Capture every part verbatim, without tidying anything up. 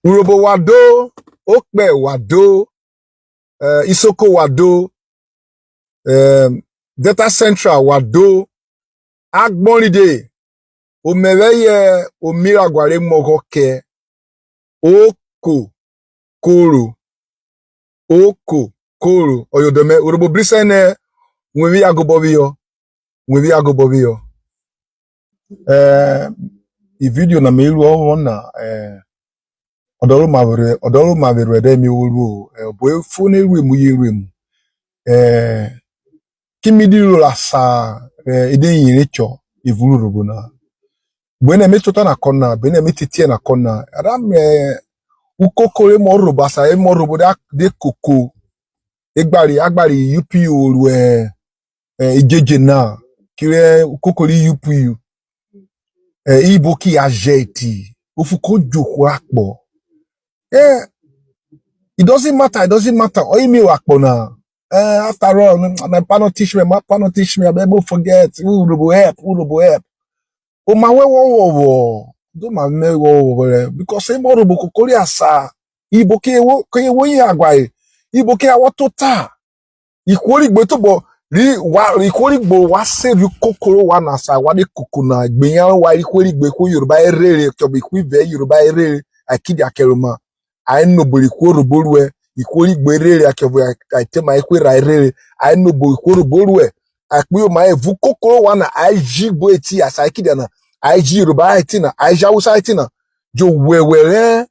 Urhobo wa do, Okpẹ wa do, eh, Isoko wa do, eh, Delta Central wa do, Agbọn ride, omẹvwẹ yẹ omiragua re muọghọ kẹ, oko koro, oko koro, ọye odẹ mẹ, Urhobo brisẹ nẹ, wẹn vwiya gobọ phiyọ, wẹn vwiya gobọ phiyọ. Eh, ividio na me ru ọvọ na, eh, ọ dọ rẹ oma vwerhẹ, ọ dọ rẹ oma vwerhẹ dẹ mi vwo ruo, eh, obo e fo nẹ e ru emu ye ru emu. Eh, ki mi di ru asan, eh, e de yere chọ evun rẹ Urhobo na. Gbe nẹ me tota na kọ na, gbe nẹ me titiẹ na kọ na, a da mrẹ ukoko rẹ emọ Urhobo, asan emọ Urhobo da de koko, egbari, agbari U P U ru, eh, idjedje na, kerẹ ukoko ri U P U, eh, iyibo ki ya jẹ eti, ofu ko djẹ ohwo akpọ. Eh, it doesn't matter, it doesn't matter. Oyi mi ru akpọ na. Eh, after all, my pa no teach me, my pa no teach me, abeg no forget, Urhobo help, Urhobo help. Oma wẹn wọ ghọghọ, do ma mẹ wọ ghọghọ rẹ, because emọ Urhobo koko ri asan, iyibo ke wo, ke wo yin aguare, iyibo ke awọ tota. Ihwo ri gbe tobọ ri wa, ihwo ri gbe wa se ri ukoko ro wa na sa wa de koko na, gbe yan wa ri ihwo ri gbe ihwo Yoruba erere, tobọ ihwo ivẹ Yoruba erere, a kidi a kẹroma. A no obo ri ihwo Urhobo ruẹ, ihwo ri gbe erere, a kẹvo a tema ihwo erha erere, a no obo ri ihwo Urhobo ruẹ, a kpuyoma evun ukoko ro wa na, a ji igbo eti, a sa kidi na, a ji Yoruba eti na, a ji Hausa eti na, jo wẹwẹ rẹ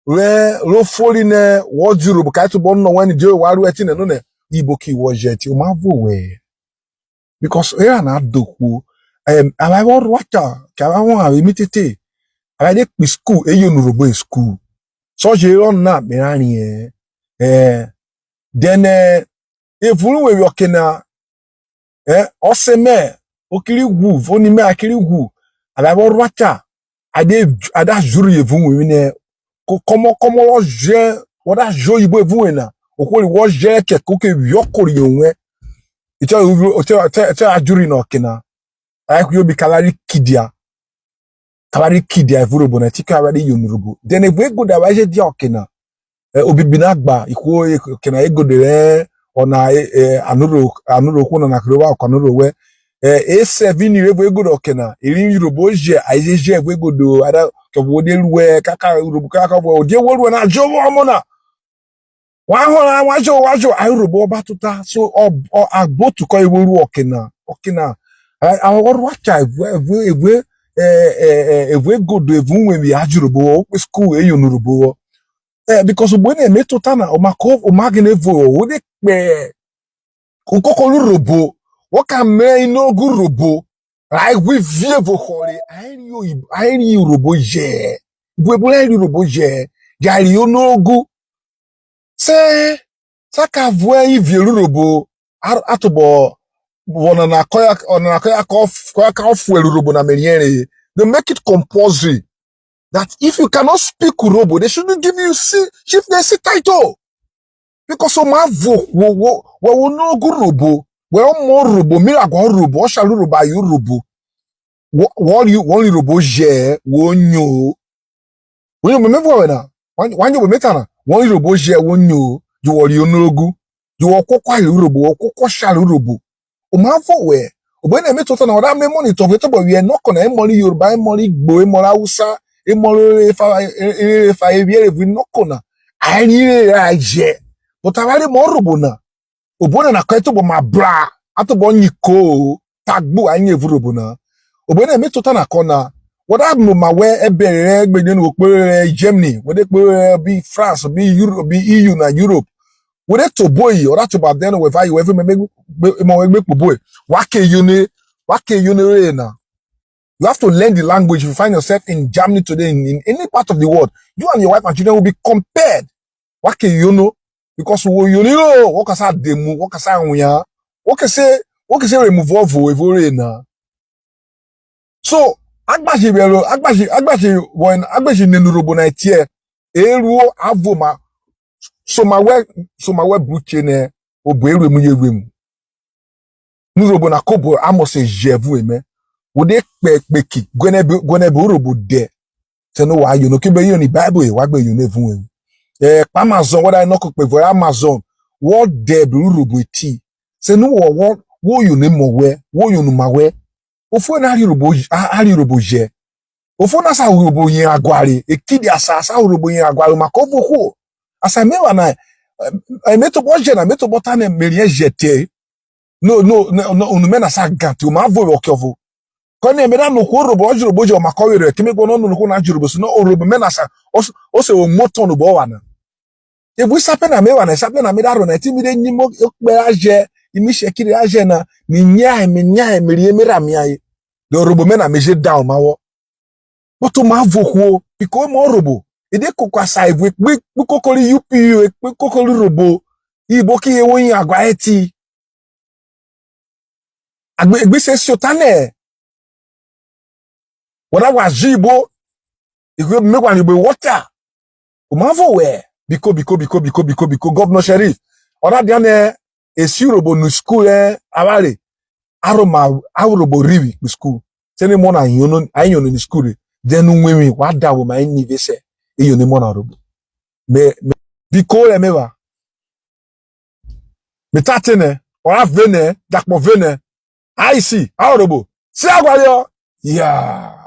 rẹ, ro fori nẹ wọ dia Urhobo, ka tobọ nọ wẹn ni die wa ru ẹtinẹ nonẹ, iyibo ki wọ jẹ eti, oma vo wẹ. Because erha na dohwo, em, avwanre vwọ rua cha, kẹ avwanre vwọ ghanvwe emetete, avwanre de kpo iskul, e yono Urhobo iskul. Sọje rọ na, me ra riẹn, eh, then, eh, evun rẹ uwevwi ọke na, eh, ọsẹ mẹ, o ki ri ghwu, vẹ oni mẹ a ki ri ghwu, avwanre vwọ rua cha, a de, a da jurhi evun uwevwi nẹ, ko kọmọ kọmọ rọ jẹ, wọ da jẹ oyibo evun uwe na, ohwo ri wọ jẹ kẹ ko ke vwiọ kori owẹ. Etẹ, etẹ, etẹ, etẹ a jurhi na ọke na, a ghwie obi kala ri kidia. Kala ri kidia evun Urhobo na, etike avwanre de yono Urhobo. Then evun egodo avwanre je dia ọke na. Eh, obibi na gba, ihwo, eh, ọke na egodo rẹ ọna, eh, eh, anurho, anurho ohwo nana kere wa ọke anurho wẹ. Eh, e seven ri evun egodo ọke na, eri Urhobo jẹ, aye je jẹ evun egodo, ada, kẹ wo de ruẹ, kaka Urhobo, kaka vwẹ, o die wo ruẹ na, jovwo ọmọ na. Wa họnra, wa jo, wa jo, aye Urhobo ọba tota. So, ọ, ọ, agbotu kọye vwo ru ọke na, ọke na. A, a, ọ rua cha evwe, evwe, evwe, eh, eh, eh, evwe egodo, evwe uwevwi, a jẹ Urhobo, o kpe school, e yono Urhobo. Eh, because obo ne me tota na, oma ko, oma gene vo, o de kpe ukoko ru Urhobo, wọ ka mrẹ inogu Urhobo, ra ghwi vie vwo họre, a ri oyibo, a ri Urhobo jẹ, buebun ra ri Urhobo jẹ, ya ri onogu. Se, sa ka vuẹ ivie ru Urhobo, a, a tobọ vwọ nana kọya, ọnana kọya kọ f-, kọya ka fuẹrẹ Urhobo na me riẹnre. They make it compulsory that if you cannot speak Urhobo, they shouldn't give you si-, chieftaincy title. Because oma vo, wo, wo, wo, wo no gu Urhobo, wẹ ọmọ Urhobo, mi ra guan Urhobo, ọshare Urhobo, aye Urhobo. Wọ, wọ ri, wọ ri Urhobo jẹ, wo nyo. Wo nyo me vuẹ wẹ na, wa, wa nyo me ta na, wọ ri Urhobo jẹ, wo nyo, ju wọ ri onogu, ju wọ kọkọ aye Urhobo, wọ kọkọ ọshare Urhobo. Oma vo wẹ, obo ne me tota na, ọ da mrẹ emọ ni tọvo etobọ vwiẹ nọkọ na, emọ ri Yoruba, emọ ri Igbo, emọ ri Hausa, emọ ri efa, e, e, efa evwiẹ re vwi nọkọ na, a ri re ra jẹ. But avwanre emọ Urhobo na, obo nana kọ etobọ ma bra, a tobọ nyiko-o, tagbu a nyẹ evun Urhobo na. Obo ne me tota na kọ na, wọ da noma wẹ ẹbẹre rẹ egbe nu, wo kpere rẹ Germany, wo de kpere rẹ bi France, bi Euro-, bi E U na Europe, wo de te oboyi, ọ da te obọ then wẹ vẹ aye wẹ vẹ emọ wẹ gbe, gbe, emọ wẹ gbe kpo oboyi, wa ke yono, wa ke yono re na. You have to learn the language. If you find yourself in Germany today, in, in any part of the world, you and your wife and children will be compared. Wa ke yono, because wo yono iro, wọ ka sa de emu, wọ ka sa wian, wọ ke se, wọ ke se re emu vuọvo evo re na. So, agbaje vwẹ ro, agbaje, agbaje vwọ, agbaje nene Urhobo na etiẹ, e ruo a vwoma, soma wẹ, soma wẹ bru che nẹ, obo e ru emu ye ru emu. Nẹ Urhobo na kobo a must jẹ vwe mẹ. Wo de kpẹ kpeki, guẹnẹ be, guẹnẹ be Urhobo dẹ. Te no wa yono, ki be yono Bible, wa gbe yono evun we. Eh, kpa Amazon, whether ino ko kpe vwẹ Amazon, wọ dẹ bru Urhobo eti. Se nu wọ, wọ, wo yono emọ wẹ, wo yono oma wẹ. Ofo na ri Urhobo, a, a ri Urhobo jẹ. Ofo na sa Urhobo yen aguare, ekidi asa, asa Urhobo yen aguare, oma kọ vo kuo. Asa me wa na, eh, me tobọ jẹ na, me tobọ ta nẹ, me riẹn jẹ te. No, no, no, no, unu mẹ na sa gan te, oma vo vwẹ ọkiọvo. Kọ nẹ me da no ohwo Urhobo, ọ jẹ Urhobo jẹ, oma kọ vwerhẹ, ke me guọnọ no ohwo na jẹ Urhobo, sino Urhobo mẹ na sa, o se, o se wo muo tọn obọ wa na. Evun isapẹ na me wa na, isapẹ na me da rho na, eti mi de nyi mo okpẹ ra jẹ, imi shekiri ra jẹ na, mi nya, mi nya, mi rie, me ra mia ye. De Urhobo mẹ na me je da oma wọ. But oma vo ohwo, biko emọ Urhobo, e de koko asa evun, ekpe, ekpe koko ri U P U, ekpe koko ri Urhobo, iyibo ki ye wo yin agua eti. Agbe, gbe se si ota nẹ, wọ da ghwa ji iyibo, ihwo me ghwa riobọ wọ ta, oma vo wẹ, biko, biko, biko, biko, biko, biko, Governor Sheriff, ọ da dianẹ e si Urhobo nu school rẹ avwanre, a rhoma a Urhobo rhivwi kpo school, te ne emọ na yono, a yono ni school re, then uwevwi wa da wo ma inive sẹ, e yono emọ na Urhobo. Me, me, biko rẹ me wa. Me ta te nẹ, ọ ra ve nẹ, Dakpo ve nẹ, a isi, a Urhobo, si aguare ọ. Yeah.